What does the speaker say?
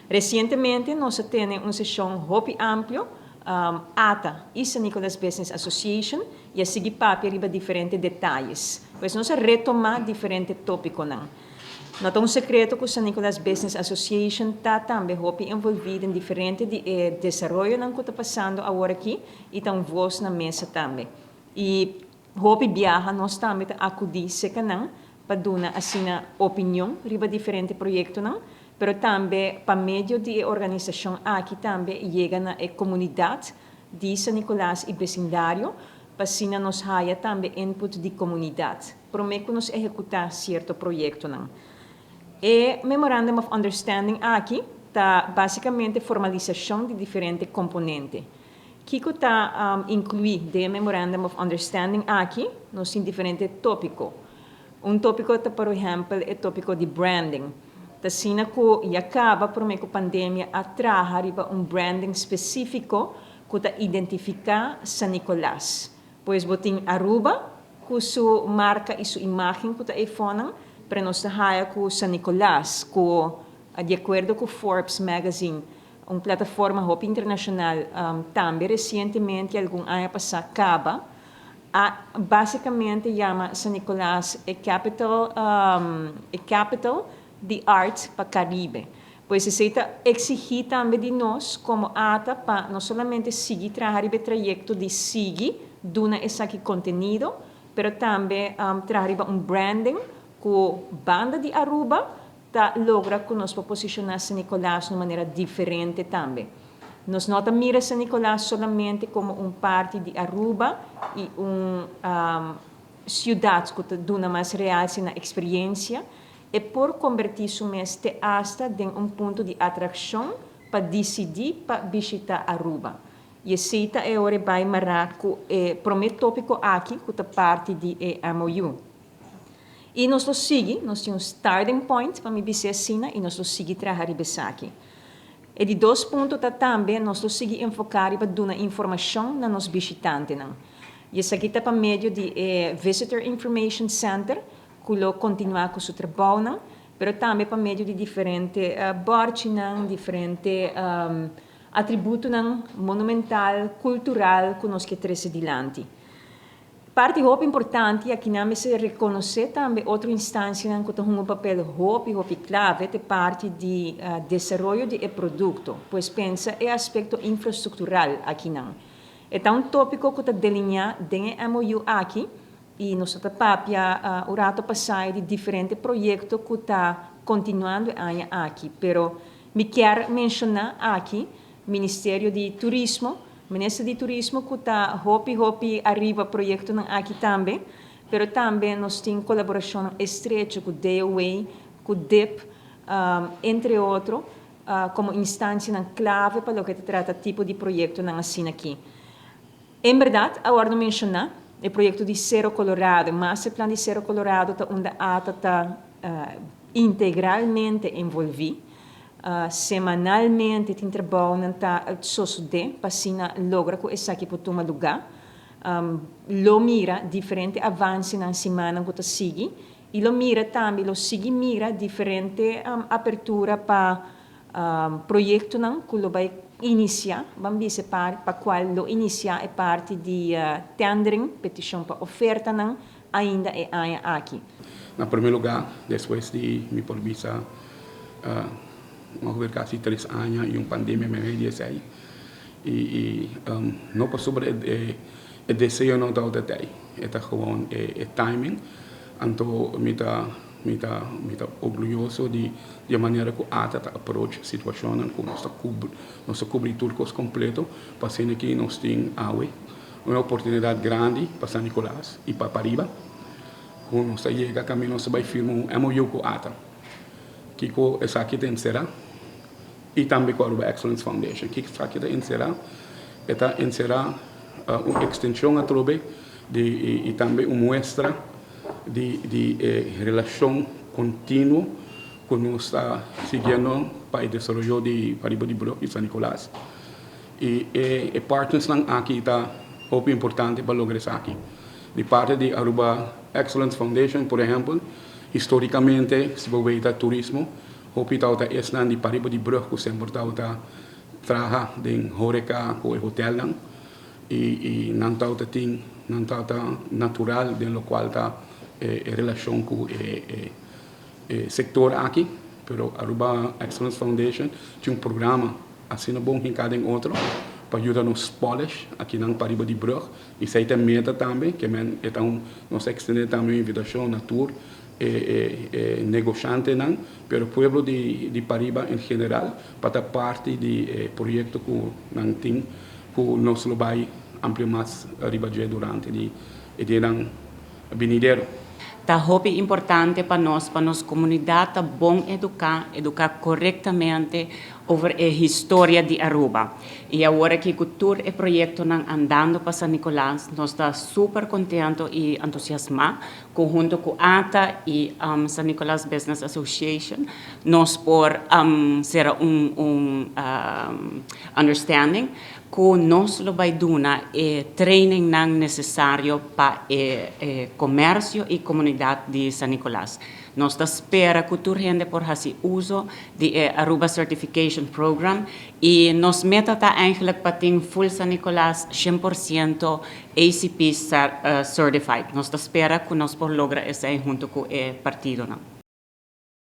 Recientemente nos a tene un sesion hopi amplio, ATA y San Nicolas Business Association, y a sigui papia riba diferente detaye. Pues nos a retoma diferente topiconan. No ta un secreto cu San Nicolas Business Association ta tambe hopi envolvi den diferente di e desaroyonan cu ta pasando awor aki y ta un voz na mesa tambe. Y hopi biaha nos tambe ta acudi cerca nan pa duna asina opinion riba diferente proyectonan, pero tambe pa medio di e organisacion aki tambe yega na e comunidad di San Nicolas y vecindario, pa asina nos haya tambe input di comunidad prome cu nos ehecuta cierto proyectonan. E Memorandum of Understanding aki ta basicamente formalisacion di diferente componente. Kico ta inclui den Memorandum of Understanding aki? Nos tin diferente topico. Un topico ta, por ehempel, e topico di branding. Ta asina cu ya caba prome cu pandemia a traha riba un branding specifico cu ta identifica San Nicolas. Pues bo tin Aruba cu su marca y su imagen cu ta eyfonan, pero nos ta haya cu San Nicolas, cu di acuerdo cu Forbes Magazine, un plataforma hopi internacional, tambe recientemente, algun aña pasa caba, a basicamente yama San Nicolas e capital di art pa Caribe. Pues esey ta exigi tambe di nos como ATA pa no solamente sigui traha e trayecto di sigui duna esaki contenido, pero tambe traha un branding cu banda di Aruba ta logra cu nos posiciona San Nicolas di un manera diferente tambe. Nos no ta mira San Nicolas solamente como un parti di Aruba y un ciudad cu ta duna mas realce na experiencia, e por converti su mes te hasta den un punto di atraccion pa dicidi pa bishita Aruba. Y esey ta e ora bay mara cu e prome topico aki, cu ta parti di e MOU. Y nos lo sigui, nos tin un starting point pa mi bisa asina, y nos lo sigui traha riba esaki. E di dos punto ta tambe, nos lo sigui enfoca pa duna informacion na nos bishitantenan. Y esaki ta pa medio di Visitor Information Center, cu lo continua cu su trabou, pero tambe pa medio di diferente borchinan, diferente atributonan monumental, cultural, cu nos kier trece dilanti. Parti hopi importante aki nan mester reconoce tambe otro instancia cu ta un papel hopi hopi clave, ta parti di desaroyo di producto, pues pensa e aspecto infrastructural aki nan. E un topico cu ta delinea den MOU aki y nos ta papia un rato pasa di diferente proyecto cu ta continuando aki, pero mi kier menciona aki Ministerio di Turismo, Minister di Turismo cu ta hopi hopi ariba proyectonan aki tambe, pero tambe nos tin colaboracion estrecho cu DOA, cu DIP, entre otro, como instancia clave pa loke ta trata tipo di proyectonan asina aki. En berdad, awor a menciona e proyecto di Cero Colorado, master plan di Cero Colorado ta unda ATA ta integralmente envolvi. Semanalmente tin trabou ta sucede pa asina logra cu esaki por tuma luga. Lo mira diferente avancenan siman cu ta sigui y lo mira tambe, lo sigui mira diferente apertura pa proyectonan cu lo bay inicia, ban bisa pa cual lo inicia e parti di tendering, peticion pa ofertanan ainda e aña aki. Na prome luga, despues di mi por bisa ongeveer casi 3 aña y un pandemia medio esey y no pasobra e deseo no ta otro, e ta gewoon e timing. Anto mi ta orguyoso di e manera cu ATA ta approach situacion, cu nos ta cubri tur cos completo pa asina cu nos tin awe un oportunidad grandi pa San Nicolas y pa pariba, cu nos ta yega caminda nos bay firma un MOU cu ATA. Kico esaki ta encera? Y tambe cu Aruba Excellence Foundation. Kico esaki ta encera? Ta encera un extension atrobe di, y tambe un muestra di relacion continuo cu nos ta siguiendo pa e desaroyo di pariba di brug di San Nicolas. Y e partners aki ta hopi importante pa logra esaki. Di parti di Aruba Excellence Foundation, por ehempel, historicamente, si bo wak turismo, Hopi tabata esnan di pariba di brug ku semper tabata traha den horeca ku e hotelnan i nan tabata tin nan tabata natural den lokual ta e relashon ku e sektor aki. Pero Aruba Excellence Foundation tin un programa asina bon hinká den otro pa yuda nos polish akinan pariba di brug. Esei ta e meta tambe, ke men e ta un nos a ekstendé tambe un invitashon na tur e negoshantenan, pero pueblo di pariba en general pa ta parti di e proyekto ku nan tin ku nos lo bai amplia mas riba dje durante di e dianan binidero. Ta hopi importante pa nos, pa nos comunidad ta bon educa, educa corectamente over e historia di Aruba. Y awor aki cu tur e proyectonan andando pa San Nicolas, nos ta super contento y entusiasma cu hunto cu ATA y San Nicolas Business Association nos por cera un understanding cu nos lo bay duna e trainingnan necesario pa e comercio y comunidad di San Nicolas. Nos ta spera cu tur hende por haci uso di e Aruba Certification Program y nos meta ta eigenlijk pa tin full San Nicolas 100% ACP certified. Nos ta spera cu nos por logra esey hunto cu e partidonan.